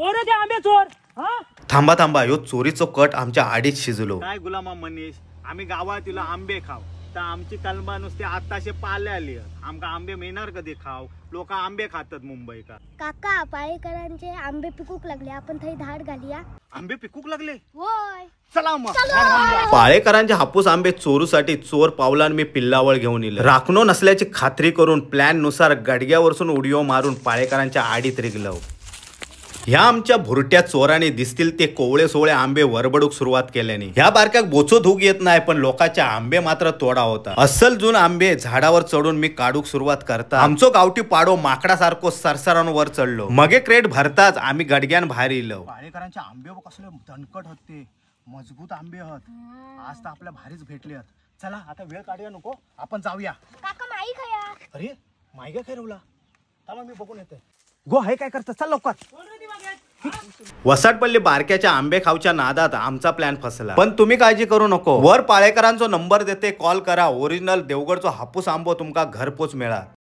कोण रे ते आंबे चोर? हा, थांबा थांबा, ह्यो चोरीचो कट आमच्या आडीत शिजलो. काय गुलामा मनीष, आम्ही गावात तिला आंबे खाव तर आमची कलमा नुसते आताशे पाले आली. आमका आंबे मिळणार कधी खाव? लोक आंबे खातात मुंबई का. काका, पाळेकरांचे आंबे पिकूक लागले, आपण थंय धाड घालूया. आंबे पिकूक लागले? होय. चला मग. पाळेकरांचे हापूस आंबे चोरूसाठी चोर पावलान मी पिल्लावळ घेऊन इलो. राखणो नसल्याची खात्री करून प्लॅन नुसार गडग्यावरसून उडियो मारून पाळेकरांच्या आडीत रिगलो. ह्या आमच्या भुरट्या चोराने दिसतील ते कोवळे सोवळे आंबे वरबडूक सुरुवात केल्याने ह्या बारक्याक बोचो धूक येत नाही, पण लोकांचे आंबे मात्र तोडा होता. अस्सल जून आंबे झाडावर चढून मी काढूक सुरुवात करता आमचो गावठी पाडो माकडासारखो सरसरान वर चढलो. मगे क्रेट भरताच आम्ही गडग्यान बाहेर इलो. पाळेकरांचे आंबे बघ कसले दणकट होत, ते मजबूत आंबे हत. आज तर आपल्या भारीच भेटले हत. चला आता वेळ काढूया नको, आपण जाऊया. काका, माई खया? अरे, मायगा खेरवला, थांबा मी बघून येते. गो हे काय करत, चल लवकर. वसाटपल्ली बारक्याच्या आंबे खाऊच्या नादात आमचा प्लॅन फसला, पण तुम्ही काळजी करू नको. वर पाळेकरांचो नंबर देते, कॉल करा. ओरिजिनल देवगडचो हापूस आंबो तुमका घरपोच मिळा.